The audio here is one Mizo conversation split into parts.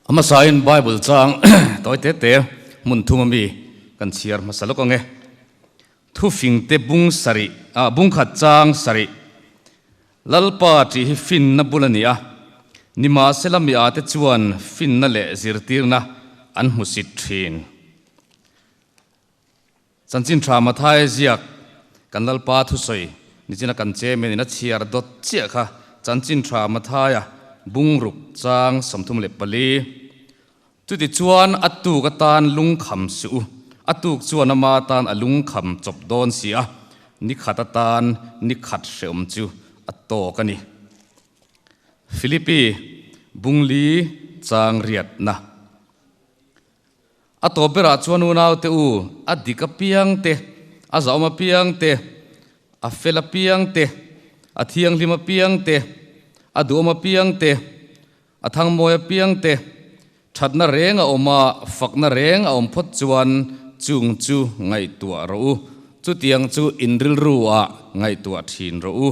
A hmasain Bible chang tawi te te hmun thum ami kan chhiar hmasa lawk ang e. Thufing te bung sarih, ah bung khat chang sarih. Lalpa tih hi finna bul a ni a, nimahsela mi ate chuan finna leh zirtirna an hmusit thin. Chanchin tha Mathaia ziak kan Lalpa thusawi nichina kan chairman in a chhiar dawt chiah kha Chanchin tha Mathaia bungruk chang 34. Chutichuan a tuk atan lungkham suh u, a tuk chuan ama atan a lungkham chawp dawn si a, ni khat atan ni khat hrehawm chu a tawk a ni. Philippi bungli chang riatna. A tawp berah chuan unaute u, a dik apiang te, a zahawm apiang te, a fel apiang te, a thianghlim apiang te, a duhawm apiang te, a thangmawi apiang te, thatna reng a awm a, fakna reng a awm phawt chuan chung chu ngaihtuah rawh u, chutiang chu in rilru ah ngaihtuah thin rawh u,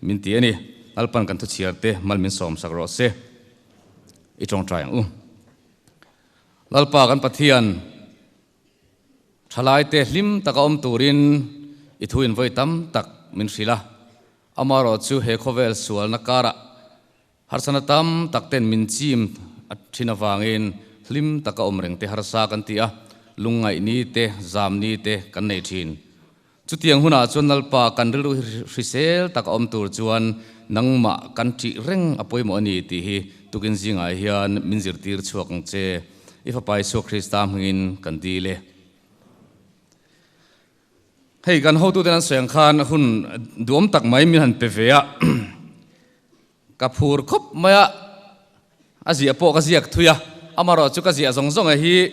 min ti a ni. Lalpan kan thuchhiar te mal min sawmsak rawh se. I tawngtai ang u. Lalpa kan Pathian, thalaite hlim taka awm turin i thu in vawi tam tak min hrilh a. Amaherawh chu he khawvel sualna karah harsana tam tak ten min chim a thin avangin hlim taka awm reng te harsa kan ti a, lungngaih ni te, zam ni te kan nei thin. Chutiang hunah chuan Lalpa kan rilru hi hrisel tak a awm tur chuan nangmah kan ṭih reng a pawimawh a ni tih hi tukin zingah hian min zirtir chhuak ang che. I Fapa Isua Krista hmingin kan dil e. Hei kan hotuten an sawi ang khan hun duhawm tak mai min han pe ve a, ka phur khawp mai a, a ziah pawh ka ziak thui a, amaherawh chu ka ziah zawng zawng hi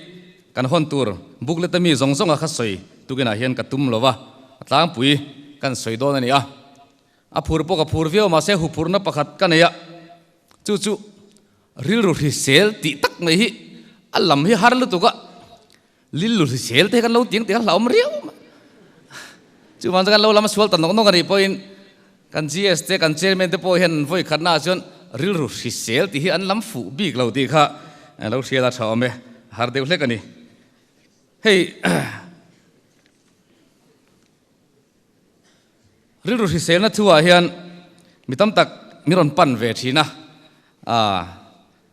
kan hawn tur booklet a mi zawng zawng a kha sawi tukinah hian ka tum lo va, a tlangpui kan sawi dawn a ni a, a phur pawh ka phur viau mahse huphurna pakhat ka nei a, chu chu rilru hrisel tih tak mai hi a lam hi har lutuk a, Lillu hrisel te hi kan lo tiang tih kha hlauhawm riau mai. Chuvang chuan kan lo lam a sual ta nawk nawk a nih pawhin kan GS te kan chairman te pawh hian vawi khatnaah chuan rilru hrisel tih hi an lam fuh bik lo tih kha lo hriat a tha awm e, har deuh hlek a ni. Hei rilru hriselna thuah hian mi tam tak mi rawn pan ve thin a,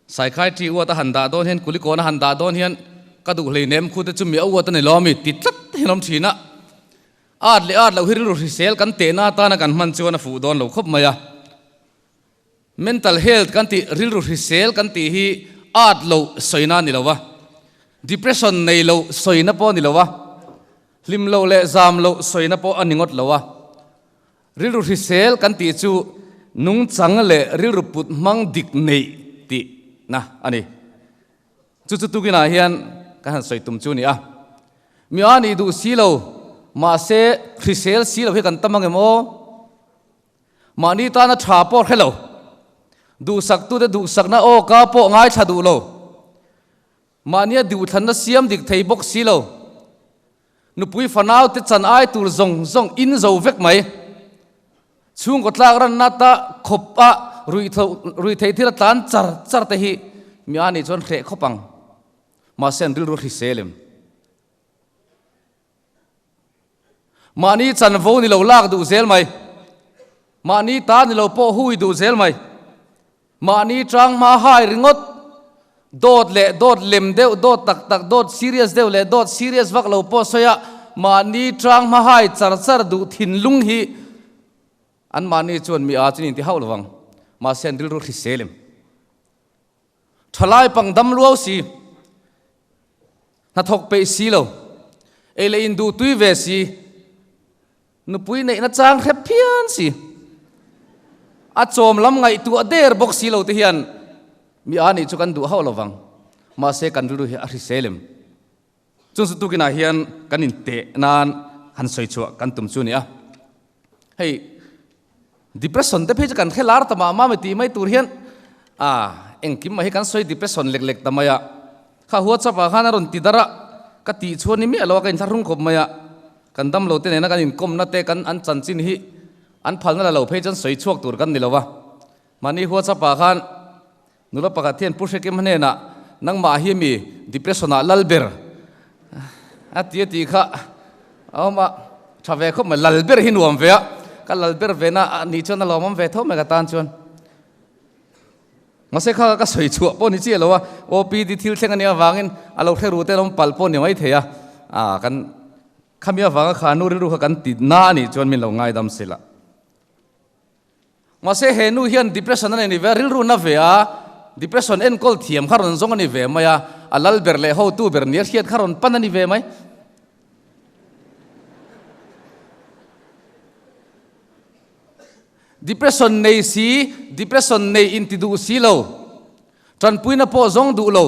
Psychiatry uat a han dah dawn hian Kulikawn a han dah dawn hian ka duh hleinem khu te chu mi a uat a ni lo ami ti tlat hian awm thin a. At leh at loh hi rilru hrisel kan tehna atana kan hman chuan a fuh dawn lo khawp mai a. Mental health kan tih rilru hrisel kan tih hi at loh sawina a ni lo va, depression nei loh sawina pawh a ni lo va, hlim loh leh zam loh sawina pawh a ni ngawt lo a. Rilru hrisel kan tih chu nungchang leh rilru put hmang dik neih tih na a ni. Chu chu tukinah hian kan han sawi tum chu a ni a. Mi a nih duh si lo, mahse hrisel si lo hi kan tam ang em aw? Mahni tana tha pawh hre lo, duhsaktute duhsakna awka pawh ngaithla duh lo, mahnia duhthlanna siam dik thei bawk si lo, Nupui fanau te chan ai tur zawng zawng in zo vek mai. Chhungkaw tlak ranna ta khawp a ruih theih thil a tlan char char te hi mi a nih chuan hreh khawp ang. Mahse an rilru hrisel em? Mahni chanvo ni lo lak duh zel mai. Mahni ta ni lo pawh hui duh zel mai. Mahni tang hma hai ringawt, dawt leh dawt lem deuh, dawt tak tak, dawt serious deuh leh dawt serious vak lo pawh sawi a, mahni tang hma hai char char duh thinlung hi an mahni chuan mi a chuan inti hauh lovang. Mahse an rilru hrisel em? Thalai pang dam luau si, hnathawk peih si lo, ei leh induh tui ve si, Nupui neihna chang hrep phian si. A chawm lam ngaihtuah der bawk si lo te hian mi a nih chu kan duh hauh lo vang. Mahse kan rilru hi a hrisel em? Chung chu tukinah hian kan inteh nan han sawi chhuah kan tum chu a ni a. Hei depression te phei chu kan hre lar ta mah mah mai tih mai tur hian a engkim mai hi kan sawi depression lek lek ta mai a. Kha WhatsApp ah khan a rawn ti darh a, ka tih chhuan ni miah lo a ka inthlahrung khawp mai a. Kan damlo te nena kan inkawmna te kan an chanchin hi an phalna la lo phei chuan sawi chhuak tur kan ni lo va. Mahni WhatsApp ah khan nula pakhat hian Pu Hrekim hnenah Nangmah hi mi depression ah lal ber a ti a tih kha a awm a, tha ve khawp mai, lal ber hi nuam ve a, ka lal ber ve na a nih chuan a lawmawm ve tho mai ka tan chuan. Mahse kha ka sawi chhuah pawh ni chiah lo a, OPD thil thleng a nih avangin a lo hre ru te lawm palh pawh ni mai thei a, ah kan khami avanga kha nu rilru kha kan ti na a nih chuan min lo ngaidam sila. Mahse he nu hian depression a nei ni ve a, rilru na ve a, depression enkawl thiam kha rawn zawng a ni ve mai a, a lal ber leh hotu ber nia hriat kha rawn pan a ni ve mai. Depression nei si, depression nei inti duh si lo, tanpuina pawh zawng duh lo,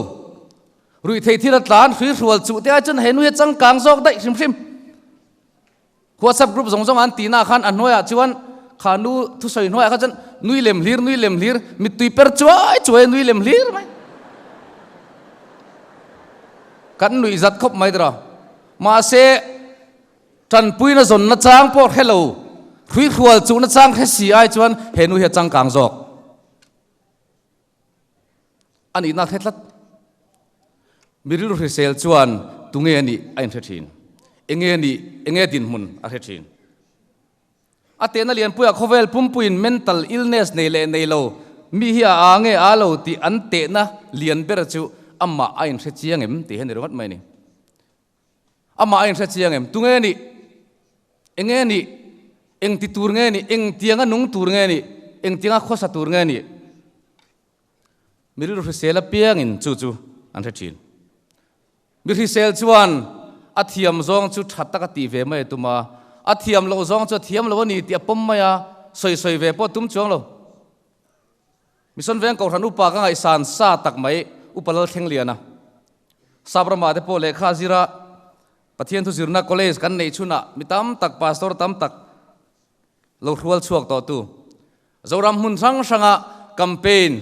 ruihtheih thil a tlan hrui hrual chuh te ai chuan he nu hi a changkang zawk daih hrim hrim. WhatsApp group zawng zawng an tihna ah khan a hnuaiah chuan kha nu thusawi hnuaiah kha chuan nui lem hlir nui lem hlir mittui per chuai chuai nui lem hlir mai. Kan nuih zat khawp mai tiraw. Mahse tanpuina zawnna chang pawh hre lo hruihrual chuhna chang hre si ai chuan he nu hi a changkang zawk. A nihna hre tlat. Mi rilru hrisel chuan tunge a nih a inhre thin. Enge a nih, enge dinhmun a hre thin. A tehna lianpuiah khawvel pumpuiin mental illness nei leh nei lo mi hi a aa nge aa lo tih an tehna lian ber chu amah a inhre chiang em tih hi a ni ringawt mai a ni. Amah a inhre chiang em? Tunge a nih? Enge a nih? Eng ti tur nge a nih? Eng tianga nung tur nge a nih? Eng tianga khawsa tur nge a nih? Mi rilru hrisel apiangin chu chu an hre thin. Mi hrisel chuan a thiam zawng chu tha tak a tih ve mai a tum a, a thiam loh zawng chu a thiam lo a ni tih a pawm mai a, sawi sawi ve pawh a tum chuang lo. Mission Veng Kohhran upa ka ngaihsan sa tak mai Upa Lalthlengliana. Sap ramah te pawh lehkha zira Pathian thu zirna college kan neih chhunah mi tam tak pastor tam tak lo hrual chhuak tawh tu Zoram hmun hrang hranga campaign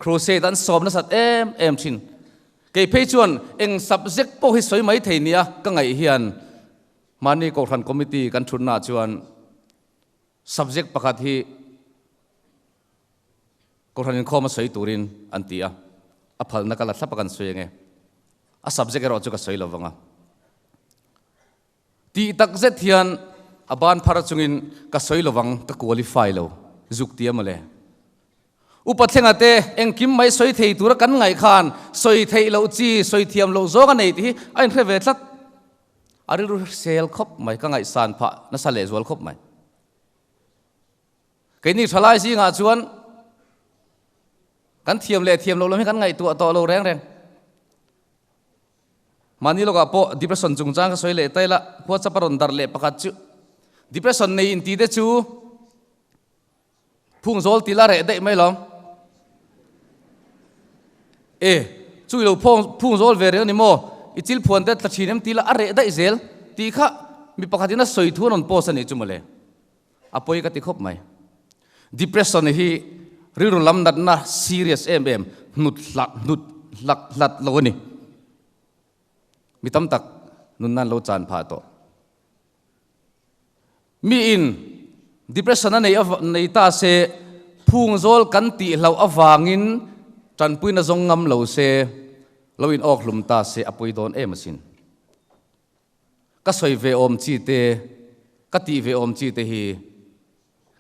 crusade an sawm nasat em em thin. Kei phei chuan eng subject pawh hi sawi mai thei nia ka ngaih hian mahni Kohhran committee kan thutnaah chuan subject pakhat hi Kohhran inkhawm a sawi turin an ti a, a phalna ka la thlap a kan sawi ange. A subject erawh chu ka sawi lo vang a. Tih tak zet hian a ban phar chungin ka sawi lo vang, ka qualify lo zuk ti a mawle. Upa thlenga te engkim mai sawi thei tura kan ngaih khan sawi theih loh chi, sawi thiam loh zawng a nei tih hi a inhre ve tlat. A rilru hrisel khawp mai, ka ngaihsan phah nasa lehzual khawp mai. Keini thalai zingah chuan kan thiam leh thiam lo lam hi kan ngaihtuah tawh lo reng reng. Mahni lawkah pawh depression chungchang ka sawi leh ta ila, WhatsApp a rawn darh leh pakhat chu depression nei inti te chu phung zawl til a reh daih mai lawm. E, chu i lo phung zawl ve reng a ni maw? I chil phuan te tla thin em ti la a reh daih zel tih kha mi pakhatin a sawi thu a rawn post a nih chu mawle. A pawi ka ti khawp mai. Depression hi rilru lam natna serious em em hnut hlak hnut hlak hlat lo a ni. Mi tam tak nunna an lo chan phah tawh. Mi in depression a nei nei ta se phung zawl kan tih hlauh avangin tanpuina zawng ngam lo se lo in awk hlum ta se a pawi dawn em asin. Ka sawi ve awm chi te, ka tih ve awm chi te hi,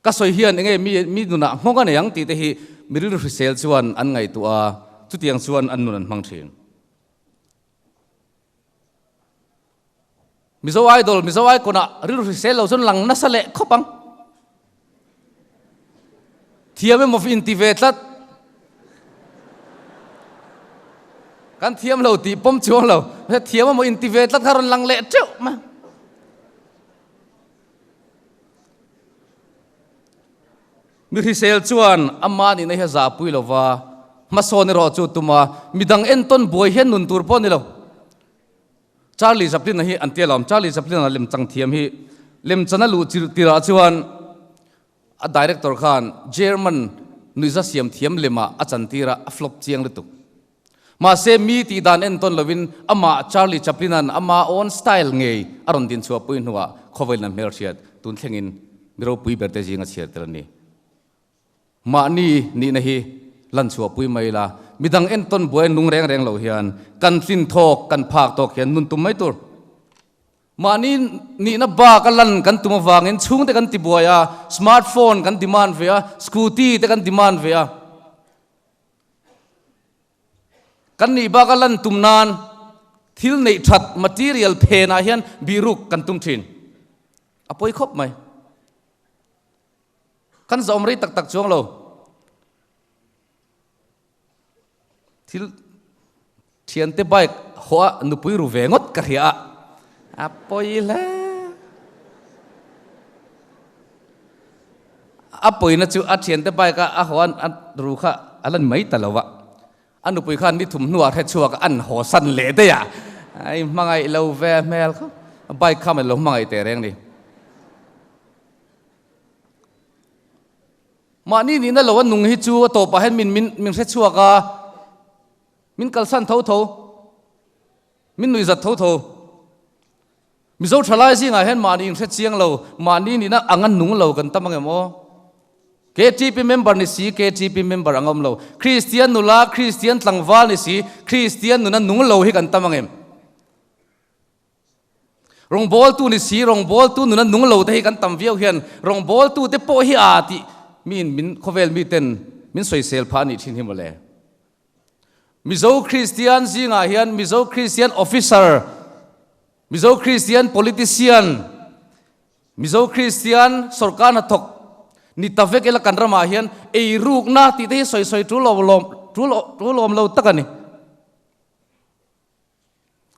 ka sawi hian enge mi mi nunah nghawng a nei ang tih te hi mi rilru hrisel chuan an ngaihtuah a, chutiang chuan an nun an hmang thin. Mizo Idol, Mizo Icon ah rilru hrisel lo chuan lang nasa leh khawp ang. Thiam emaw inti ve tlat. Kan thiam lo tih pawm chuang lo. Thiam emaw inti ve tlat kha rawn lang leh teuh mai. Mi hrisel chuan ama nihna hi a zahpui lo va, hmasawn erawh chu tuma midang entawn buai hian nun tur pawh a ni lo. Charlie Chaplin-a hi an tia lawm. Charlie Chaplin-a lemchang thiam hi lemchan a luh tirah chuan a director khan German nuihza siam thiam lemah a chantir a, a flop chiang lutuk. Mahse mi tih dan entawn lovin amah Charlie Chaplin-a'n ama own style ngei a rawn din chhuahpui hnuah khawvelin an hmelhriat tun thlengin mi ropui berte zinga chhiar tel a ni. Mahni nihna hi Lan chhuahpui mai ila, midang entawn buai nung reng reng lo hian kan tlin thawk, kan phak tawk hian nun tum mai tur. Mahni nihna bak a lan kan tum avangin chhungte kan ti buai a, smart phone kan demand ve a, scooty te kan demand ve a. Kan nih bak a lan tum nan thil neih that material phenah hian bihruk kan tum thin. A pawi khawp mai. Kan zawm rei tak tak chuang lo. Thil thiante bike haw a nupui ru ve ngawt ka hria a, a pawi hle. A pawina chu a thiante bike a a haw a ru kha a la ni mai ta lo a. A nupui khan ni thum hnuah hre chhuak a an haw san leh daih a, i hmangaih lo ve hmel kha bike kha mah lo hmangaih teh reng ni. Mahni nihna lo a nung hi chu a tawpah hian min min min hre chhuak a, min kalsan tho tho, min nuihzat tho tho. Mizo thalai zingah hian mahni inhre chiang lo, mahni nihna anga nung lo kan tam angem aw? KTP member ni si, KTP member ang awm lo. Kristian nula, Kristian tlangval ni si, Kristian nuna nung lo hi kan tam angem? Rawngbawltu ni si, rawngbawltu nuna nung lo te hi kan tam viau hian rawngbawltu te pawh hi aa tih miin min khawvel miten min sawisel phah a nih thin hi mawle. Mizo Kristian zingah hian Mizo Kristian officer, Mizo Kristian politician, Mizo Kristian sorkar hnathawk ni ta vek ila kan ramah hian eirukna tih te hi sawi sawi tul awm tul awm lo tak a ni.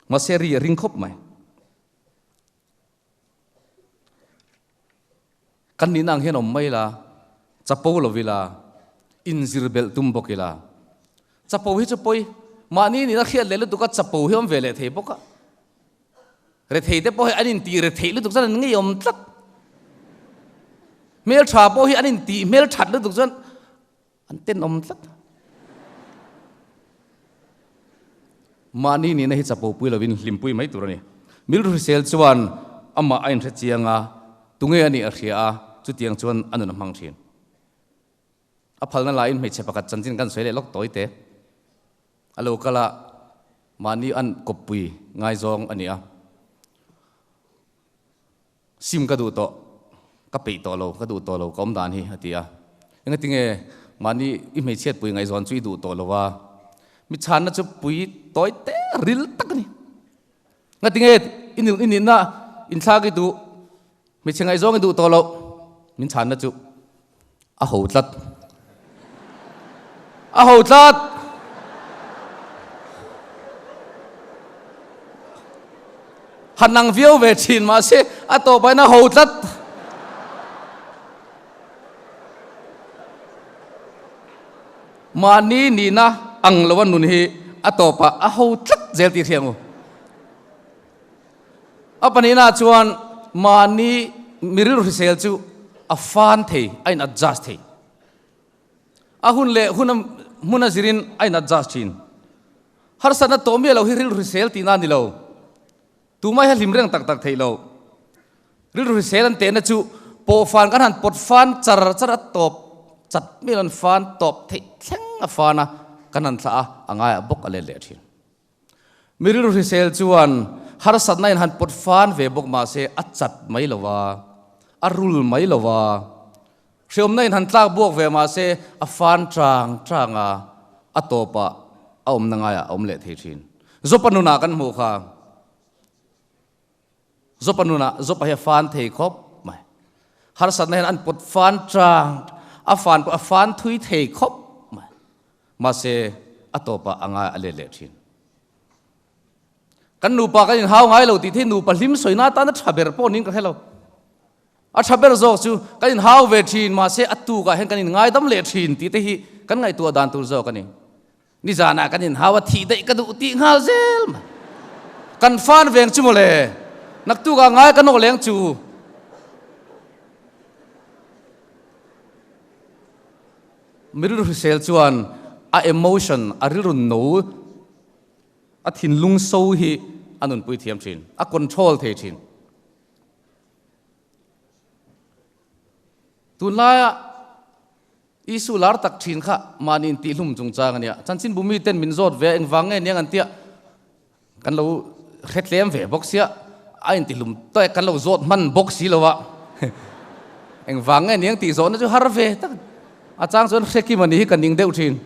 Mahse ri a ring khawp mai. Kan nihna ang hian awm mai ila, chapo lo ila, inzir belh tum bawk ila. Chapo hi chu pawi, mahni nihna hriat leh lutuk a chapo hi awm ve leh thei bawk a. Rethei te pawh hi an intih retheih lutuk chuan an ngeiawm tlat. Hmeltha pawh hi an intih hmelthat lutuk chuan An tenawm tlat. Mahni nihna hi chapopui lovin hlimpui mai tur a ni. Milru hrisel chuan amah a inhre chiang a, tunge a nih a hria a, chutiang chuan a nun a hmang thin. A phalna laiin hmeichhe pakhat chanchin kan sawi leh lawk tawi te. A lo kal a, mahni an kawppui ngaizawng a ni a. Sim ka duh tawh, ka peih tawh lo, ka duh tawh lo ka awm dan hi, a ti a. Engatinge mahni i hmeichhiat pui ngaihzawn chu i duh tawh lo a? Mi chhanna chu pui tawi te ril tak a ni. Engatinge i i nihna inthlak i duh, hmeichhe ngaihzawng i duh tawh loh? Min chhanna chu a ho tlat. A ho tlat! Han nang viau ve thin mahse a tawp aiin a ho tlat. Mahni nihna ang lo a nun hi a tawpah a ho tlat zel tih hria ang u. A pahnihna chuan mahni mi rilru hrisel chu a fan thei, a in adjust thei. A hun leh hun a hmun a zirin a in adjust thin. Harsatna tawh miah lo hi rilru hrisel tihna a ni lo. Tumah hi a hlim reng tak tak theih lo. Rilru hrisel an tehna chu pawhfan kan han pawt fan char char a tawp chat miah lo an fan tawp theih thleng a fan a, kan han thlah a, a ngaiah bawk a let leh thin. Mi rilru hrisel chuan harsatna in han pawt fan ve bawk mah se a chat mai lo va, a rul mai lo va, hreawmna in han tlak buak ve mah se a fan chang chang a, a tawpah a awmna ngaiah a awm leh thei thin. Jopa nunah kan hmuh kha. Jopa nunah Jopa hi a fan thei khawp mai. Harsatna hian an pawt fan chang, a fan pawh a fan thui thei khawp mai. Mahse, a tawpah a ngai a let leh thin. Kan nupa kan inhau ngai lo tih thei nupa hlim sawina atan a tha ber pawh niin ka hre lo. A tha ber zawk chu kan inhau ve thin, mahse a tukah hian kan inngaidam leh thin tih te hi kan ngaihtuah dan tur zawk a ni. Nizanah kan inhau a thih daih ka duh tih nghal zel mai. Kan fan veng chu mawle, naktukah ngai ka nawh leng chu. Mi rilru hrisel chuan a emotion, a rilru no, a thinlung so hi a nunpui thiam thin, a control thei thin. Tunlaia Issue lar tak thin kha mahni intihhlum chungchang a nia. Chanchinbu miten min zawt ve a, engvang nge niang an tia kan lo hre tlem ve bawk sia, a intihlum tawk kan lo zawt hman bawk si lo a. Engvang nge niang tih zawhna chu har ve tak a chang chuan hre kim a nih hi ka ning deuh thin.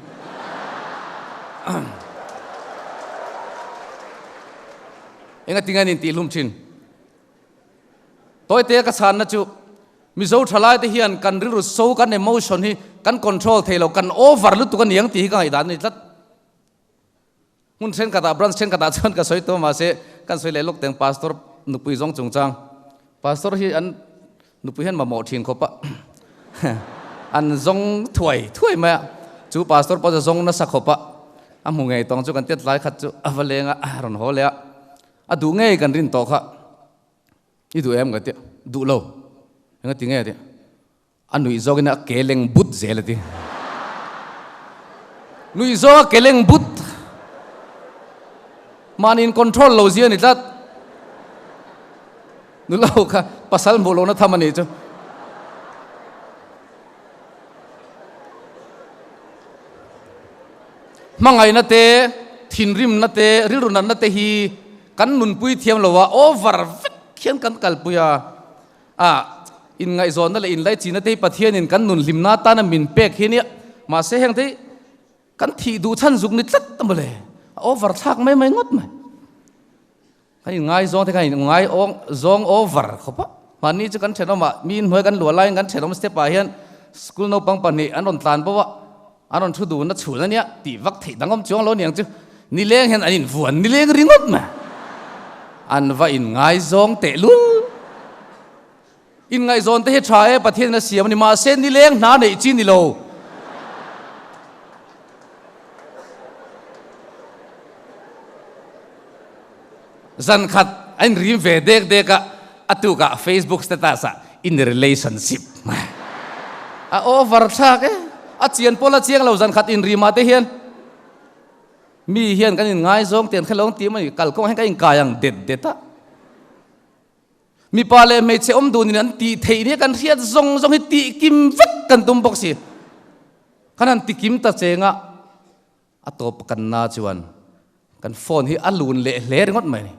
Engatinge an intihlum thin? Tawite ka chhanna chu Mizo thalai te hian kan rilru so kan emotion hi kan control thei lo, kan over lutuk a niang tih hi ka ngaihdan a ni tlat. Hmun thenkhatah branch thenkhatah chuan ka sawi tawh mahse kan sawi leh lawk teng pastor nupui zawng chungchang. Pastor hi an nupui hian mamawh thin khawp a an zawng thuai thuai mai a, chu pastor pawh chu zawng nasa khawp a, a hmu ngei tawng chu kan tiat lai khat chu a va leng a rawn haw leh a, a duh ngei kan rin tawh kha. I duh em ka ti, duh lo. Enga ti nge ti? A nuih zawkin a ke leng but zel a ti. Nuih zawng a ke leng but. Mahni in control lo zia ni tlat. Nula ho kha pasal hmuh lohna tham a nih chu. Hmangaihna te, thinrimna te, rilru natna te hi Kan nunpui thiam lo a, over vek hian kan kalpui a, a inngaihzawnna leh inlaichinna te hi Pathianin kan nun hlimna atana min pek hi nia, mahse heng te hi kan thih duh chhan zuk ni tlat a mawle, a over thlak mai mai ngawt mai. Kan inngaizawng te khan inngai zawng over khawp a, mahni chu kan thenawmah mi inhnuai kan luah laiin kan thenawm step ah hian school naupang pahnih an rawn tlan bo a, A rawn thu dun a chhun a nia tih vak theih dangawm chuang lo niang chu nileng hian an invuan nileng ringawt mai. An va inngaizawng teh lul. Inngaihzawn te hi tha e Pathian in a siam a ni mahse nileng hna neih chi ni lo. Zan khat a inrim ve dek dek a, a tukah Facebook status ah in relationship a over thlak e. A chian pawl a chiang lo zan khat inrim ah te hian mi hian kan inngaizawng tiang khelawng tih mai kalkawng ah hian ka inkai ang det det a. Mipa leh hmeichhe awm dunin an tih theih nia kan hriat zawng zawng hi tih kim vek kan tum bawk si. Kan han ti kim ta cheng a. A tawp kan na chuan kan phone hi a lun leh hle ringawt mai a ni.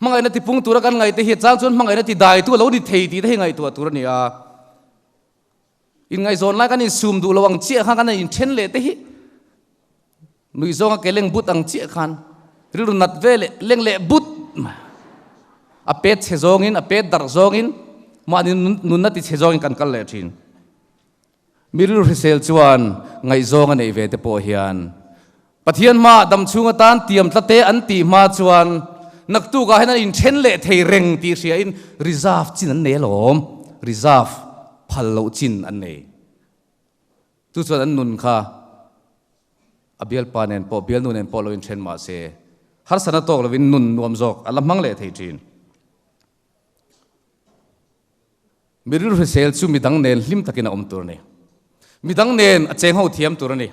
Hmangaihna tipung tura kan ngaihte hi chang chuan hmangaihna ti dai tu a lo ni thei tih te hi ngaihtuah tur a ni a. Inngaihzawn lai kan insum duh lo ang chiah khan kan inthen leh te hi nuih zawnga ke leng but ang chiah khan rilru nat ve leh leng leh but a pet chhe zawngin a pet darh zawngin mahni nunna ti chhe zawngin kan kal leh thin. Mi rilru hrisel chuan ngaihzawng a neih ve te pawh hian Pathian hmaah dam chhung atan tiam tlate an tih hma chuan naktukah hian an inthen leh thei reng tih hriain reserve chin an nei alawm, reserve phal loh chin an nei. Chu chuan an nun kha a bialpa nen pawh bialnu nen pawh lo inthen mah se harsatna tawk lovin nun nuam zawk a la hmang leh thei thin. Mi rilru hrisel chu midang nen hlim takin a awm tur a ni. Midang nen a cheng ho thiam tur a ni.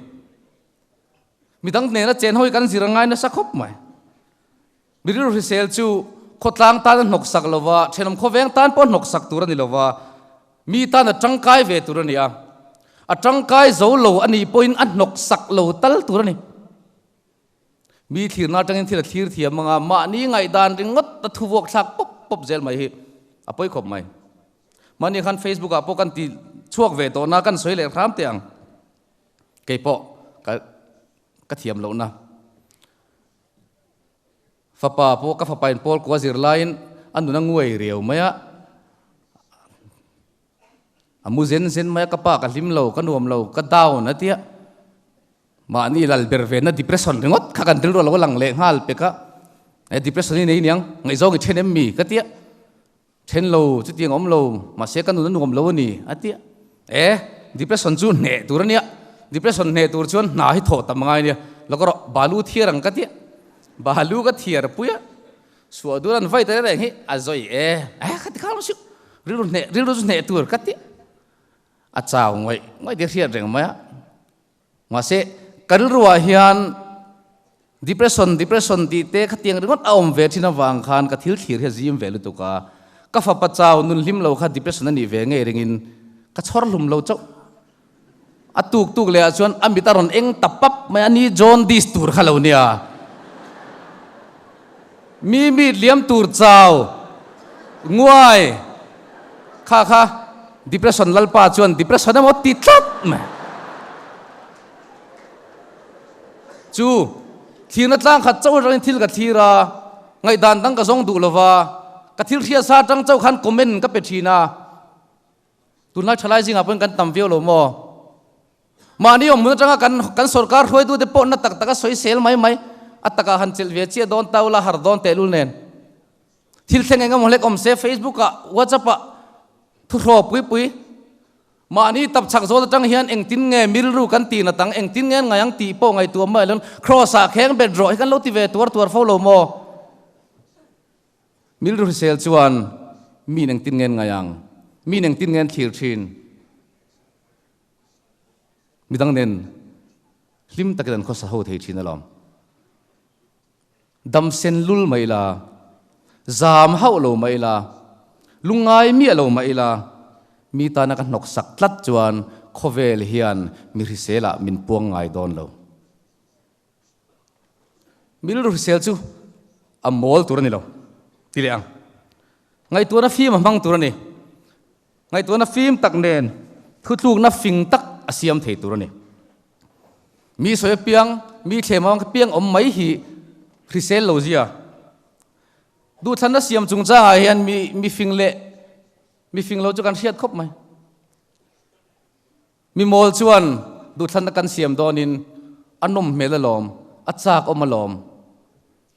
Midang nen a chen ho hi kan zir a ngai nasa khawp mai. Mi rilru hrisel chu khawtlang tan a hnawksak lo va, thenawm khawveng tan pawh a hnawksak tur a ni lo va, mi tan a tangkai ve tur a ni a. A tangkai zo lo a nih pawhin a hnawksak lo tal tur a ni. Mi thlirna atangin thil a thlir thiam anga mahni ngaihdan ringawt a thu vuak thlak pawp pawp zel mai hi a pawi khawp mai. Mahni khan Facebook ah pawh kan ti chhuak ve tawh na kan sawi leh hram teh ang. Kei pawh ka ka thiam lohna. Fapa pawh ka fapa in pawl kua zir laiin a nun a nguai riau mai a. A mu zen zen mai a ka pa ka hlim lo ka nuam lo ka down a tia. Mahni lal ber vena depression ringawt kha kan rilru a lo lang leh nghal pek a, e depression hi nei aniang, ngaihzawng i then em mi ka tia, then lo chutiang awm lo mahse ka nun a nuam lo a ni a tia, e depression chu hneh tur a nia, depression hneh tur chuan hna hi thawh tam angai a nia, lo ka rawh balu thiar ang ka tia, balu ka thiar pui a, suah dur an vai ta reng hi a zawi e, e ka ti khang lo siu, rilru hneh rilru chu hneh tur ka tia, a chau ngawih ngawih te hriat reng mai a. Mahse, ka rilruah hian depression, depression tih te khatiang ringawt a awm ve thin avang khan ka thil thlir hi a zim ve lutuk a. Ka fapa chau nun hlim lo kha depression a nih ve ngei ringin Ka chhawr hlum lo chauh. A tuk tuk leh ah chuan a mit a rawn eng ta pap mai a, ni jaundice tur kha lo nia. Mi mit liam tur chau nguai kha kha depression lalpa chuan depression emaw ti tlat mai. Chu thlirna tlang khat chauh atangin thil ka thlir a, ngaihdan dang ka zawng duh lova, ka thil hriatsa atang chauh khan comment ka pe thin a. Tunlai thalai zingah pawhin kan tam viau lo maw? Mahni awmhmun atanga kan kan sorkar hruaitute pawh na tak taka sawi sel mai mai a takah han chelh ve chiah dawn ta ula har dawn tehlul nen. Thil thleng eng emaw hlek awm se Facebook ah WhatsApp ah thuhraw pui pui mahni tap chhak zawl atang hian engtin nge milru kan tih na tang engtin nge an ngai ang tih pawh ngaihtuah mai lo cross ah kheng bet rawh hi kan lo ti ve tuar tuar fo lo maw? Milru hrisel chuan mi nengtin ngen ngai ang, mi nengtin ngen thlir thin. Midang nen hlim takin an khawsa ho thei thin alawm. Dam sen lul mai ila, zam hauh lo mai ila, lungngai miah lo mai ila, mi tana ka hnawk sak tlat chuan khawvel hian mi hriselah min puang ngai dawn lo. Milru hrisel chu a mawl tur a ni lo ti leh ang. Ngaihtuahna fim a hmang tur a ni. Ngaihtuahna fim tak nen thutlukna fing tak a siam thei tur a ni. Mi sawi apiang, mi thlem avang apiang awm mai hi hrisel lo zia. Duhthlanna siam chungchangah hian mi mi fing leh mi fing lo chu kan hriat khawp mai. Mi mawl chuan duhthlanna kan siam dawnin a nawm hmel alawm, a chak awm alawm,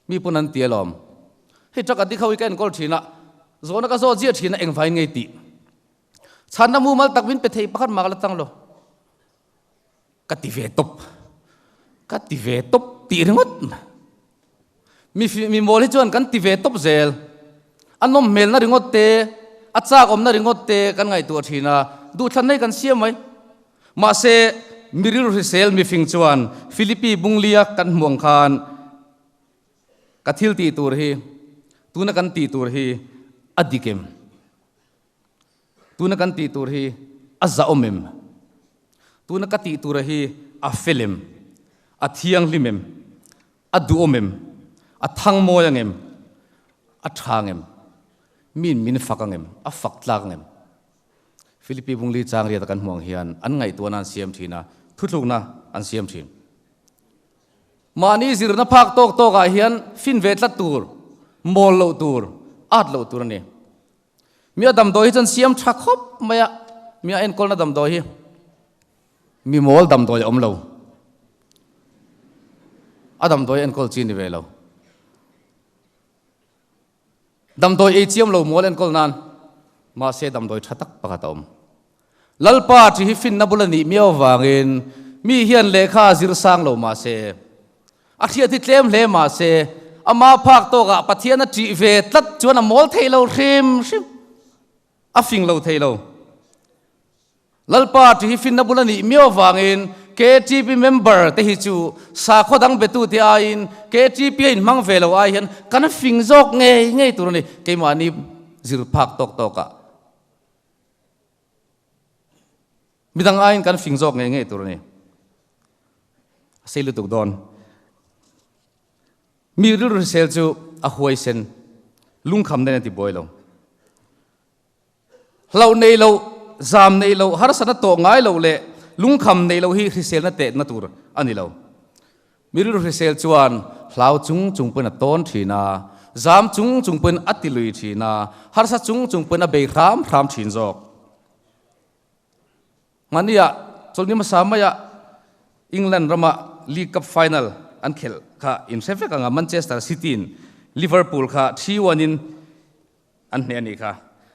mi pawn an ti alawm. Hei truck a dikho hi ka enkawl thin a, zawhna ka zawt ziah thin a engvain ngei tih. Chhanna mumal tak min pe thei pakhat mah ka la tang lo. Ka ti ve tawp, ka ti ve tawp tih ringawt. Mi mi mawl hi chuan kan ti ve tawp zel. A nawm hmelna ringawt te, a chak awmna ringawt te kan ngaihtuah thin a, duhthlanna hi kan siam mai. Mahse, mi rilru hrisel mifing chuan Philippi Bunglia kan hmuh ang khan ka thil tih tur hi, tuna kan tih tur hi a dik em? Tuna kan tih tur hi a zahawm em? Tuna ka tih tura hi a fel em? A thianghlim em? A duhawm em? A thang mawi ang em? A tha ang em? Miin min fak ang em? A fak tlak ang em? Philippi Bungli chang riata kan hmuh ang hian an ngaihtuahna an siam thin a, thutlukna an siam thin. Mahni zirna phak tawk tawkah hian fin ve tlat tur, mawl loh tur, at loh tur a ni. Mi a damdawi hi chuan siam tha khawp mai a, mi a enkawlna damdawi hi mi mawl damdawi a awm lo. A damdawi enkawl chi ni ve lo. Damdawi ei chiam lo mawl enkawl nan mahse damdawi tha tak pakhat a awm. Lalpa chi hi finna bul a nih miau avangin mi hian lehkha a zir sang lo mahse, a hriat hi tlem hle mahse, ama phak tawkah Pathian a ṭih ve tlat chuan a mawl thei lo hrim hrim, a fing lo thei lo. Lalpa ṭih hi finna bul a nih miau avangin KTP member te hi chu sakhaw dang betute aiin KTP a inhmang ve lo ai hian kan fing zawk ngei ngei tur a ni, keimahni zir phak tawk tawkah. Midang aiin kan fing zawk ngei ngei tur a ni. A sei lutuk dawn. Mi rilru hrisel chu a huaisen, lungkham nen a ti buai lo. Hlauh nei lo, zam nei lo, harsatna tawh ngai lo leh lungkham nei lo hi hriselna tehna tur a ni lo. Mi rilru hrisel chuan hlau chung chung pawhin a tawn thin a, zam chung chung pawhin a ti lui thin a, harsa chung chung pawhin a bei hram hram thin zawk. Hmaniah chawlhni hmasa maiah England rama League Cup final an khelh kha inhre vek ang a, Manchester City in Liverpool kha 3-1 in An hneh a nih kha.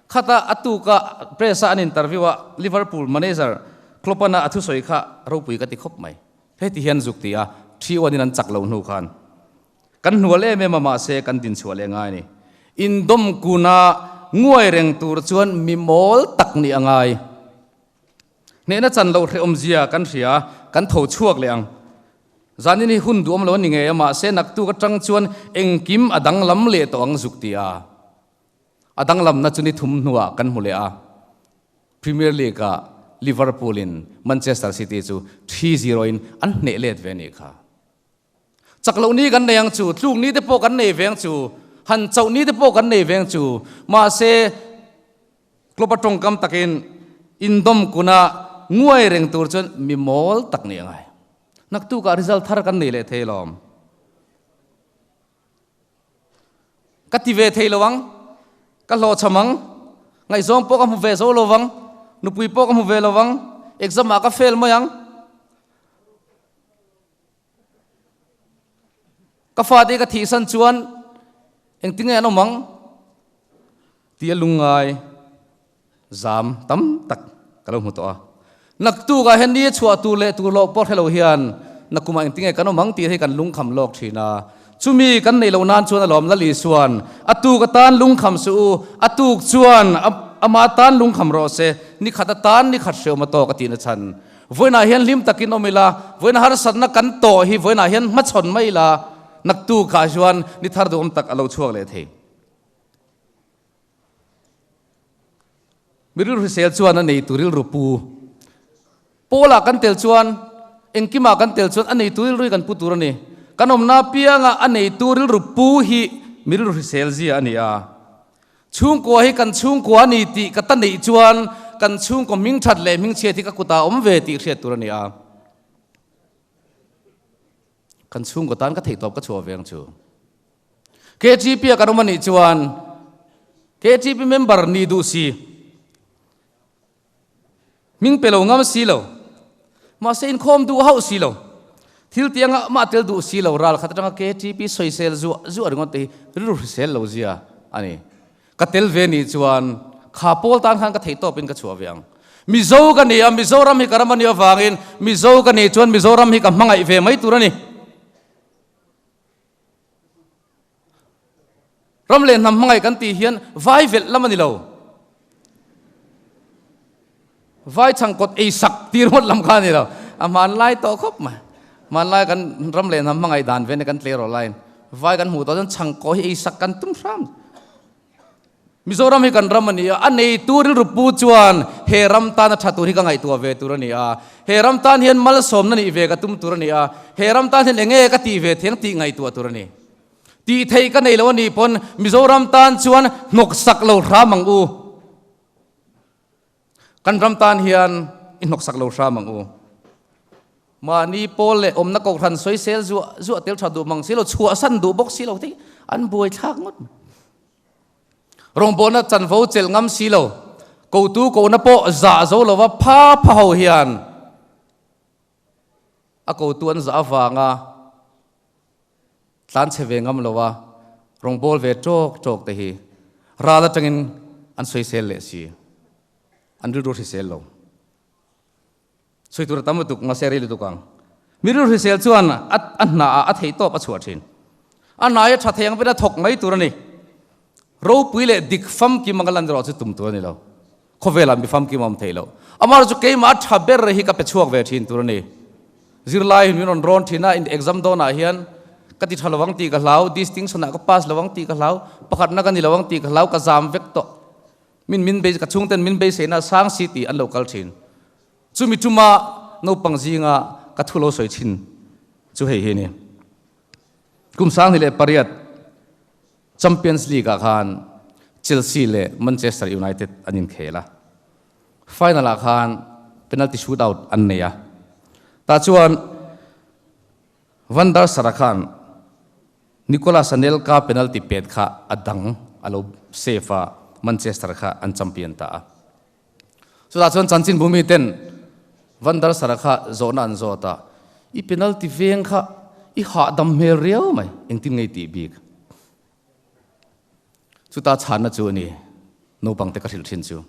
Khata a tuka press a an interview a Liverpool manager Klopp-an a thusawi kha ropui ka ti khawp mai. Heti hian zuk ti a, 3-1 in an chak lo hnu khan kan hnual em em a mahse kan dinchhuah leh ngai a ni. Indawm kuna nguai reng tur chuan mi mawl tak nih a ngai. Hnehna chan loh hrehawmzia kan hria, kan tho chhuak leh ang. Zanin hi hun duhawm lo a ni ngei a, mahse naktuk atang chuan engkim a danglam leh tawh ang zuk ti a. A danglamna chu ni thum hnuah kan hmu leh a. Premier League-ah Liverpool-in Manchester City chu 3-0 in an hneh let ve a nih kha. Chak loh ni kan nei ang chu, tluk ni te pawh kan nei ve ang chu, han chauh ni te pawh kan nei ve ang chu. Mahse, Klopp-a tawngkam takin indawm kuna nguai reng tur chuan mi mawl tak nih a ngai. Naktukah result thar kan nei leh thei lawm. Ka ti ve thei lo ang, ka hlawhchham ang, ngaihzawng pawh ka hmu ve zo lo vang, nupui pawh ka hmu ve lo vang, exam ah ka fail mai ang. Ka fate ka thihsan chuan engtin nge an awm ang tih a lungngai zam tam tak ka lo hmu tawh a. Naktukah hian ni a chhuah tur leh tur loh pawh hre lo hian nakumah engtin nge kan awm ang tih hi kan lungkham lawk thin a. Chumi kan neih loh nan chuan a lawm Lal Isuan a tuk atan lungkham suh u, a tuk chuan ama tan lungkham rawh se, ni khat atan ni khat hreawm a tawk a tihna chhan. Vawiinah hian hlim takin awm ila, vawiina harsatna kan tawh hi vawiinah hian hmachhawn mai ila, naktukah chuan ni thar duhawm tak a lo chhuak leh thei. Mi rilru hrisel chuan a neitu rilru pu. Pawlah kan tel chuan, engkimah kan tel chuan a neitu rilru hi kan pu tur a ni. Kan awmna apianga a neitu rilru pu hi mi rilru hrisel zia a ni a. Chhungkua hi kan chhungkua a ni tih ka ta neih chuan kan chhungkaw hming that leh hming chhiat hi ka kutah a awm ve tih hriat tur a ni a. Kan chhungkaw tan ka theihtawp ka chhuah ve ang chu. KTP a kan awm a nih chuan KTP member nih duh si, hming pe lo ngam si lo, mahse inkhawm duh hauh si lo, thil tih anga mah tel duh si lo ral khat atanga KTP sawisel zuah zuah ringawt te hi rilru hrisel lo zia a ni. Ka tel ve nih chuan kha pawl tan khan ka theih tawpin ka chhuah ve ang. Mizo ka ni a, Mizoram hi ka ram a nih avangin Mizo ka nih chuan Mizoram hi ka hmangaih ve mai tur a ni. Ram leh hnam hmangaih kan tih hian vai velh lam a ni lo. Vai chhangkawt ei sak tir ngawt lam kha a ni lo. A hmanlai tawh khawp mai. Hmanlai kan ram leh hnam hmangaih dan ven kan tleirawl laiin vai kan hmuh tawh chuan chhangkaw hi ei sak kan tum hram. Mizoram hi kan ram a ni a, a neitu rilru pu chuan he ram tana tha tur hi ka ngaihtuah ve tur a ni a, he ram tan hian malsawmna nih ve ka tum tur a ni a, he ram tan hian enge ka tih ve thiang tih ngaihtuah tur a ni. Tih theih ka nei lo a nih pawn Mizoram tan chuan hnawksak lo hram ang u. Kan ram tan hian i hnawksak lo hram ang u. Mahni pawl leh awmna kohhran sawisel zuah zuah tel tha duh mang si lo, chhuahsan duh bawk si lo te hi an buaithlak ngawt mai. Rawngbawlna chanvo chelh ngam si lo, kotu kohna pawh zah zo lova pha pha ho hian a kotu an zah avanga tlan chhe ve ngam lova rawngbâwl ve ṭawk ṭawk te hi ral aṭangin an sawisel leh si, an rilru hrisel lo. Sawi tur a tam lutuk, mahse a rei lutuk ang. Mi rilru hrisel chuan a a hnaah a theih tawp a chhuah thin. A hna hi a tha thei ang pawhin a thawk mai tur a ni. Ropui leh dik famkim anga lan erawh chu tum tur a ni lo. Khawvelah mi famkim a awm theih loh. Amaherawhchu chu keimah a tha ber hi ka pe chhuak ve thin tur a ni. Zirlai min rawn rawn thin a, exam dawnah hian ka ti tha lovang tih ka hlau, distinction ah ka pass lovang tih ka hlau, pakhatna ka ni lovang tih ka hlau, ka zam vek tawh. Min min bei ka chhungten min beiseina sang si tih an lo kal thin. Chumi tuma naupang zinga ka thu lo sawi thin chu hei hi a ni. Kum 2008 Champions League ah khan Chelsea leh Manchester United an inkhel a. Final ah khan penalty shootout an nei a. Tah chuan Van der Sar-a khan Nicolas Anelka penalty pet kha a dang a lo save a, Manchester kha an champion ta a. Chutah chuan chanchinbu mi ten Van der Sar-a kha zawhna an zawt a, I penalty veng kha i hahdam hmel riau mai, engtin nge i tih bik? Chuta chhanna chu a ni, naupangte ka hrilh thin chu.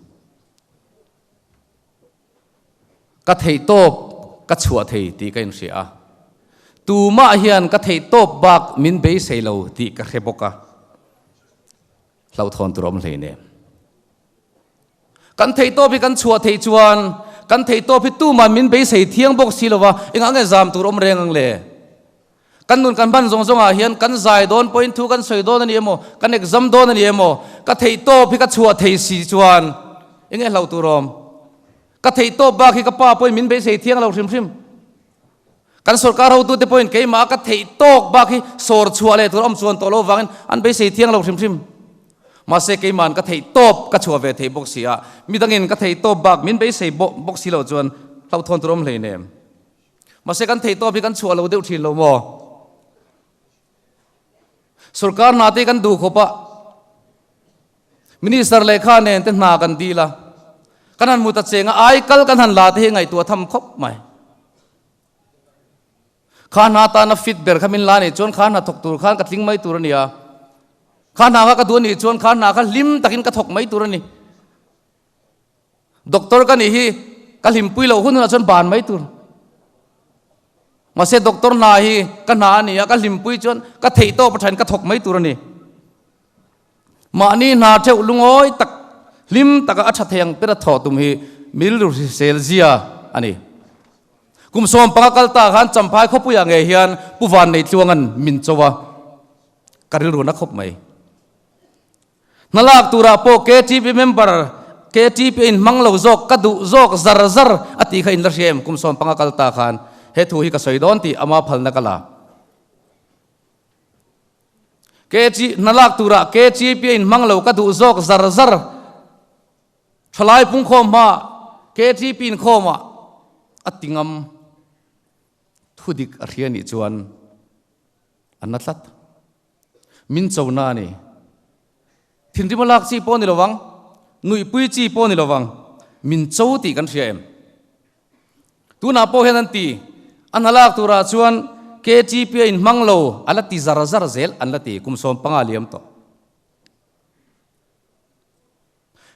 Ka theihtawp ka chhuah thei tih ka inhria a, tumah hian ka theihtawp bak min beisei lo tih ka hre bawk a, hlauhthawn tur a awm hleinem. Kan theihtawp hi kan chhuah theih chuan kan theihtawp hi tumah min beisei thiang bawk si lova, engah nge zam tur awm reng ang le? Kan nun kan hman zawng zawngah hian kan zai dawn pawhin thu kan sawi dawn a ni emaw, kan exam dawn a ni emaw, ka theihtawp hi ka chhuah thei si chuan enge hlauh tur awm? Ka theih tawp bak hi ka pa pawhin min beisei thiang lo hrim hrim. Kan sorkar hotute pawhin keimah ka theih tawk bak hi sawr chhuah leh tur a awm chuan tawh lo vangin an beisei thiang lo hrim hrim. Mahse keima'n ka theih tawp ka chhuah ve thei bawk si a, midangin ka theih tawp bak min beisei bawk si lo chuan hlauhthawn tur a awm hleinem. Mahse kan theih tawp hi kan chhuah lo deuh thin lo maw? Sorkar hna te kan duh khawp a, Minister lehkha nen te hna kan dil a, kan han hmu ta cheng a, ai kal kan han la te hi ngaihtuah tham khawp mai. Kha hna tana fit ber kha min la nih chuan kha hna thawk tur khan ka tling mai tur a ni a, kha hna kha ka duh a nih chuan kha hna kha hlim takin ka thawk mai tur a ni. Doctor ka nih hi ka hlimpui loh hun hunah chuan ban mai tur. Mahse doctor hna hi ka hna a ni a, ka hlimpui chuan ka theih tawp a thain ka thawk mai tur a ni. Mahni hna theuh lungawi tak hlim taka a tha thei ang ber a thawh tum hi milru hrisel zia a ni. Kum 15 kal ta khan Champhai khawpuiah ngei hian Pu Vanneitluanga'n min cho a, ka rilru na khawp mai. Hna lak turah pawh KTP member KTP a inhmang lo zawk ka duh zawk zar zar a tih kha in la hria em? Kum 15 kal ta khan he thu hi ka sawi dawn tih ama phalna ka la. KT hna lak turah KTP a inhmang lo ka duh zawk zar zar thalai pungkhawm hma KTP inkhawmah a ti ngam thudik a hria nih chuan a na tlat. Min cho na a ni. Thinrim a lak chi pawh a ni lo vang, nuihpui chi pawh a ni lo vang, min cho tih kan hria em? Tunah pawh hian an ti, a hna lak turah chuan KTP a inhmang lo, a la ti zar zar zel an la ti, kum 15 liam tawh.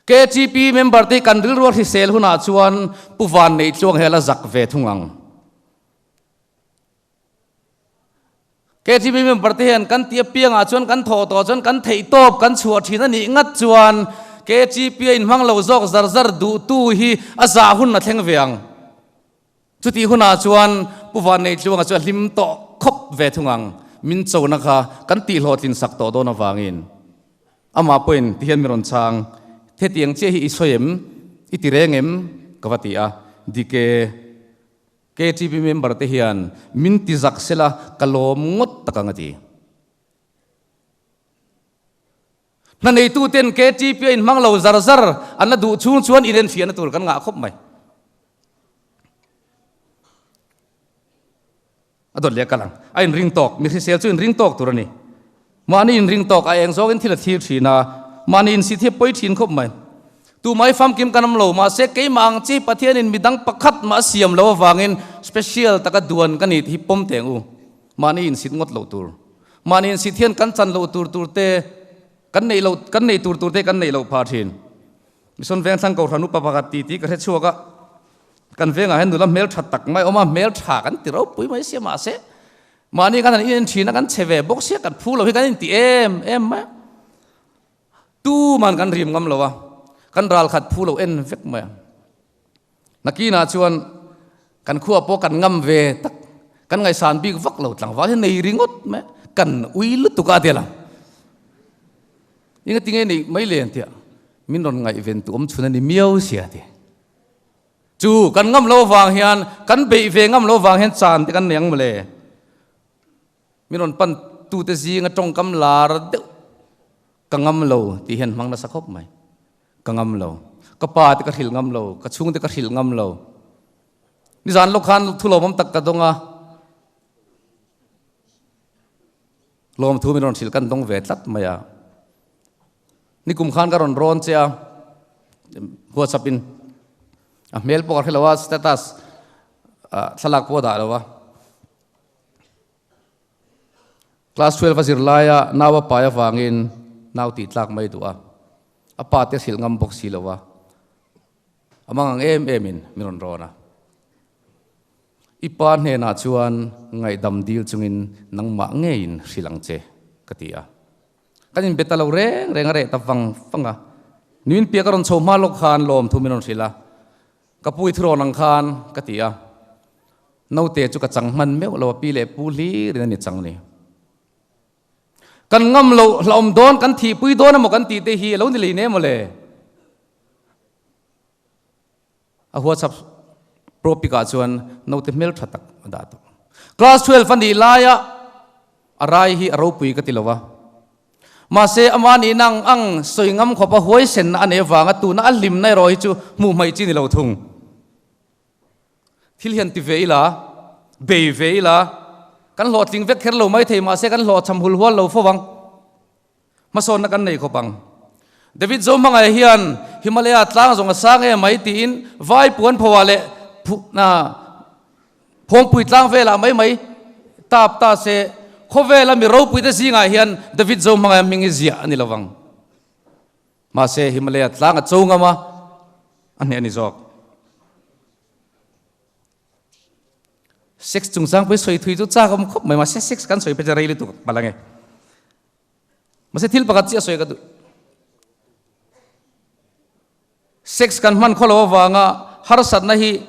KTP member te kan rilru a hrisel hunah chuan Pu Vanneitluang hi a la zak ve thung ang. KTP member te hian kan tih apiangah chuan kan thawh tawh chuan kan theih tawp kan chhuah thin a nih ngat chuan KTP a inhmang lo zawk zar zar duhtu hi a zah hun a thleng ve ang. Chutih hunah chuan Pu Vanneitluanga chu a hlim tawh khawp ve thung ang. Min chona kha kan tihhlawhtlin sak tawh dawn avangin amah pawhin tihian min rawn chhang, Hetiang chiah hi i sawi em? I ti reng em? ka va ti a, Dike. KTP member te hian min ti zak sela ka lawm ngawt tak ang a ti. Hna neitu ten KTP a inhmang lo zar zar an la duh chhung chuan inenfiahna tur kan ngah khawp mai. A dawt leh a kal ang. A inring tawk, mi hrisel chu inring tawk tur a ni. Mahni inring tawk a eng zawngin thil a thlir thin a, mahni insit hi a pawi thin khawp mai. Tumah hi famkim kan awm lo, mahse keimah ang chi Pathianin midang pakhat mah a siam lo avangin special taka duan ka ni tih hi pawm teh ang u. Mahni insit ngawt loh tur. Mahni insit hian kan chan loh tur tur te, kan neih loh, kan neih tur tur te kan neih loh phah thin. Mission Vengthlang Kohhran upa pakhat ti tih ka hre chhuak a, Kan vengah hian nula hmeltha tak mai awm a, hmeltha kan ti ropui mai sia mahse mahni kan han inen thin a, kan che ve bawk sia, kan phu lo hi kan inti em em mai a. Tuman kan rim ngam lo a, kan ral khat phu lo en vek mai a. Nakinah chuan kan khuah pawh kan ngam ve tak, kan ngaihsan bik vak lo tlangval hi nei ringawt mai a, kan ui lutuk a tia lang. Enga tinge neih mai le an tia, min rawn ngaihven tu awm chhun a ni miau sia ti. Chu kan ngam lo vang hian, kan beih ve ngam lo vang hian chan te kan nei ang mawle. Min rawn pan tute zinga tawngkam lar deuh ka ngam lo tih hian hmang nasa khawp mai. Ka ngam lo. Ka pa te ka hrilh ngam lo, ka chhung te ka hrilh ngam lo. Nizan lawk khan thu lawmawm tak ka dawng a. Lawmthu min rawn hrilh kan dawng ve tlat mai a. Nikum khan ka rawn rawn che a, WhatsApp in a hmel pawh ka hre lo a, status thlalak pawh a dah lo a. Class 12 a zir laia nau a pai avangin nau tih tlak mai duh a, a pa te hrilh ngam bawk si lo a, a mang ang em em in min rawn rawn a. I pa hnenah chuan ngaihdam dil chungin nangmah ngeiin hrilh ang che, ka ti a. Kan inbe ta lo reng reng a reh ta vang vang a. Nuin piah ka rawn chho hma lawk khan lawmthu min rawn hrilh a. Ka pu i thurawn ang khan, ka ti a. Naute chu ka chang hman meuh lo a, pi leh pu hlirin a ni chang ni. Kan ngam loh hlauhawm dawn, kan thihpui dawn emaw kan tih te hi a lo ni lei ne maw le? A WhatsApp pro pic ah chuan naute hmel tha tak a dah tawh. Class 12 a nih laia a rai hi a ropui ka ti lo a. Mahse ama nih nang ang sawi ngam khawpa huaisenna a nei avanga tuna a hlimna erawh hi chu hmuh hmaih chi ni lo thung. Thil hian ti ve ila, bei ve ila, kan hlawhtling vek kher lo mai thei mahse kan hlawhchham hul hual lo fo ang. Hmasawnna kan nei khawp ang. David Zohmangaia hian Himalaya tlang zawng a sang em mai tiin vai puan phoah leh phawngpui tlang velah mai mai tap ta se khawvela mi ropuite zingah hian David Zohmangaia hming hi ziah a ni lo vang. Mahse Himalaya tlang a cho ngam a, a hneh a ni zawk. Sex chungchang pawh hi sawi thui chu chak awm khawp mai mahse sex kan sawi phei chu rei lutuk palh ange. Mahse thil pakhat chiah sawi ka duh. Sex kan hman khaw lo avanga harsatna hi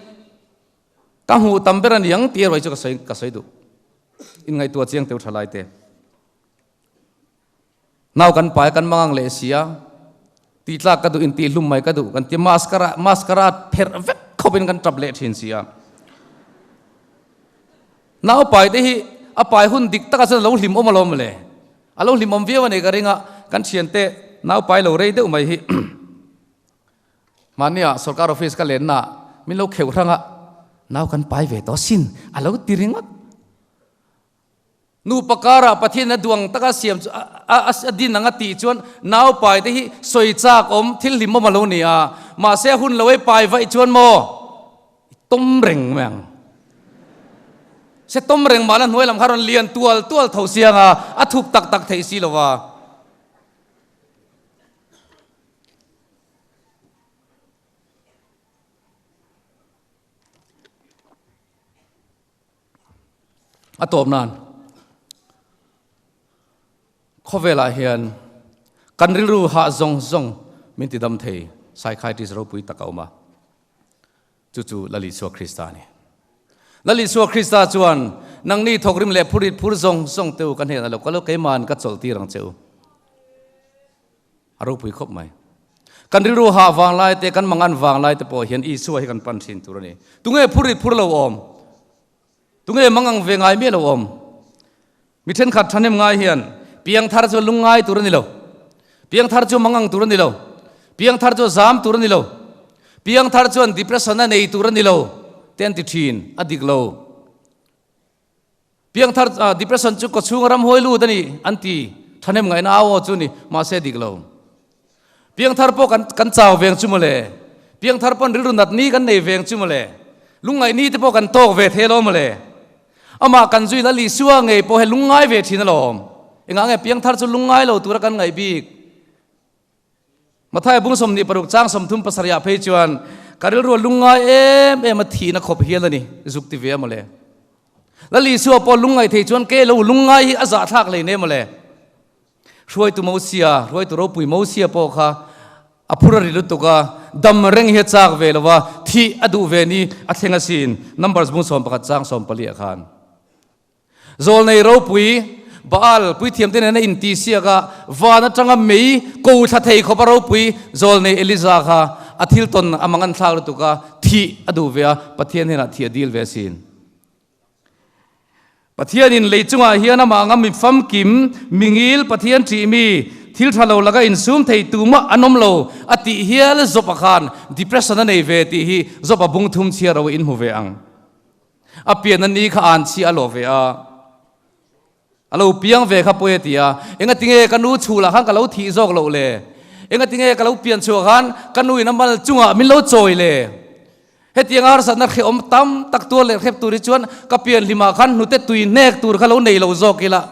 ka hmuh tam ber a ni ang tih erawh hi chu ka sawi ka sawi duh. Inngaihtuah chiang teu tha lai te. Nau kan pai kan mangang leh si a, tih tlak ka duh in tih hlum mai ka duh kan ti mascara mascara pherh vek khawpin kan tap leh thin si a. Nau pai te hi a pai hun dik takah chuan a lo hlim awm alawm le. A lo hlim awm viau a ni ka ring a, kan thiante nau pai lo rei deuh mai hi mahnia sorkar office ka lenna min lo kheuh hrang a, nau kan pai ve tawh sin a lo ti ringawt. Nupa karah Pathian a duang taka siam chu a din ang a tih chuan nau pai te hi sawi chak awm thil hlim awm a lo ni a, mahse a hun lo ei pai vaih chuan maw i tawm reng mai ang. Se tawm reng mahla hnuai lam kha rawn lian tual tual tho siang a, a thup tak tak theih si lo va. A tawp nan khawvelah hian kan rilru hah zawng zawng min ti dam thei psychiatrist ropui tak a awm a, chu chu Lal Isua Krista a ni. Lal Isua Krista chuan nangni thawkrim leh phurit phur zawng zawng te u ka hnenah lo kal u, keima'n ka chawlh tir ang che u. A ropui khawp mai. Kan rilru hah vang lai te, kan mangan vang lai te pawh hian Isua hi kan pan thin tur a ni. Tunge phurit phur lo awm? Tunge mangang ve ngai miah lo awm? Mi thenkhat thahnem ngai hian piangthar chu lungngai tur a ni lo. Piangthar chu mangang tur a ni lo. Piangthar chu zam tur a ni lo. Piangthar chuan depression a nei tur a ni lo te an ti thin, a dik lo. Piangthar depression chu kawchhunga ramhuai lut a ni an ti, thahnem ngaihna au aw chu ni, mahse dik lo. Piangthar pawh kan kan chau veng chu mawle, piangthar pawn rilru nat ni kan nei veng chu mawle, lungngaih ni te pawh kan tawk ve thei alawm mawle. Amah kan zui Lal Isua ngei pawh he lungngai ve thin alawm. Engah nge piangthar chu lungngai lo tura kan ngaih bik? Mathaia bung 26 chang 37 ah phei chuan ka rilru a lungngai em em a thihna khawp hial a ni, zuk ti ve a mawle. Lal Isua pawh lungngaih thei chuan ke lo lungngai hi a zahthlak hlei ne mawle. Hruaitu Mosia, hruaitu ropui Mosia pawh kha a phur a ri lutuk a, dam reng hi a chak ve lo va, thih a duh ve ni a thleng asin, Numbers bung 11 chang 14 ah khan. Zawlnei ropui Baal puithiamte nena intihsiak a, van atanga mei ko thla thei khawpa ropui zawlnei Eliza kha a thil tawn a mang an thlak lutuk a, thih a duh ve a, Pathian hnenah thih a dil ve asin. Pathianin lei chungah hian amah anga mi famkim, mi ngil, Pathian ṭih mi, thil ṭha lo laka insum thei tumah an awm lo a tih hial Job-a khan depression a nei ve tih hi Job-a bung thum chhiar ro in hmu ve ang. A pian a ni kha an chhi a lawh ve a, a lo piang ve kha pawi a ti a, engatinge ka nu chhulah khan ka lo thih zawk loh le? Engatinge ka lo pian chhuah khan ka nu in a mal chungah min lo chawi le? Hetianga harsatna hrehawm tam tak tuar leh hrep tur hi chuan ka pian hlimah khan hnute tui hnek tur kha lo nei lo zawk ila.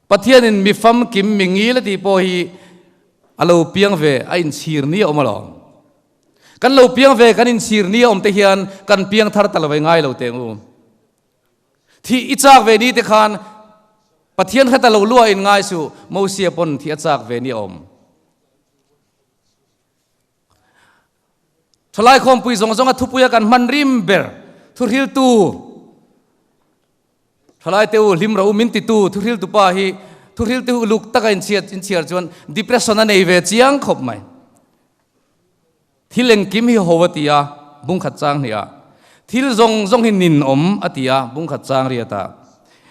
Pathianin mi famkim mi ngil a tih pawh hi a lo piang ve a inchhir ni a awm alawm. Kan lo piang ve kan inchhir ni a awm te hian kan piang thar ta lo ve ngai lo teng u. Thih i chak ve ni te khan Pathian hret a lo luah in ngai suh, Mosia pawn thih a chak ve ni a awm. Thalai khawmpui zawng zawnga thupuia kan hman rim ber thuhriltu Thalai te u hlim ro u min titu thuhriltu pa hi thuhriltu uluk taka inchhiat inchhiar chuan depression a nei ve chiang khawp mai. Thil engkim hi ho a ti a, bung khat chang hnih ah. Thil zawng zawng hi nin awm a ti a, bung khat chang riat ah.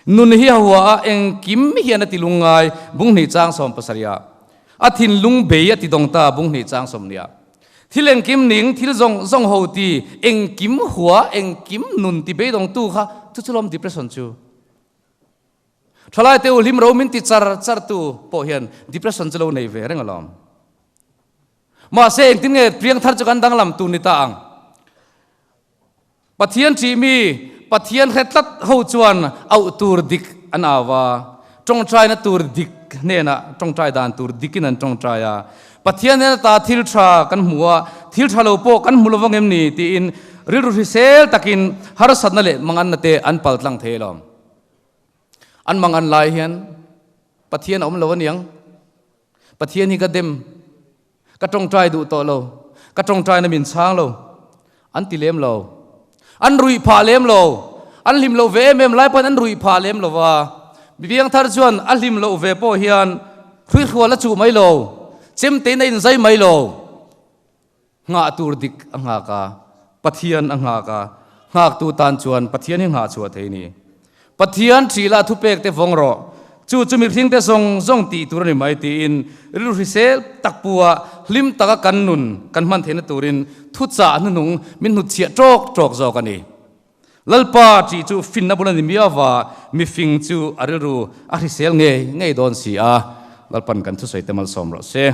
Nun hi a hua a, engkim hian a ti lungngai, bung hnih chang 70 ah. A thinlung bei a ti dawng ta, bung hnih chang 20 ah. Thil engkim ning, thil zawng zawng ho ti, engkim hua, engkim nun ti beidawngtu kha chu chu lawm depression chu. Thalai te u hlim ro min ti char char tu pawh hian depression chu lo nei ve reng alawm. Mahse engtin nge piangthar chu kan danglam tur ni ta ang? Pathian ṭih mi, Pathian hre tlat ho chuan auh tur dik an au a, ṭawngṭaina tur dik hnenah ṭawngṭai dan tur dikin an ṭawngṭai a. Pathian hnena ta thil ṭha kan hmu a, thil ṭha lo pawh kan hmu lo vang em ni tiin rilru hrisel takin harsatna leh manganna te an paltlang thei alawm. An mangan lai hian Pathian a awm lo aniang. Pathian hi ka dem, ka tawngtai duh tawh lo, ka tawngtaina min chhang lo, an ti lem lo. An ruih phah lem lo. An hlim loh ve em em lai pawhin an ruih phah lem lo va. Mipiang thar chuan a hlim loh ve pawh hian hruihrual a chuh mai lo, chemtein a inzai mai lo. Nghah tur dik a nghak a, Pathian a nghak a, nghaktu tan chuan Pathian hi nghah chhuah thei a ni. Pathian ṭih lah thupek te vawng rawh, chu chu mihring te zawng zawng tih tur a ni mai tiin rilru hrisel tak pu a hlim taka kan nun kan hman theihna turin thuchah hnuhnung min hnutchhiah ṭawk ṭawk zawk a ni. Lalpa ṭih chu finna bul a ni miau va, mifing chu a rilru a hrisel ngei ngei dawn si a, Lalpan kan thusawi te malsawm rawh se.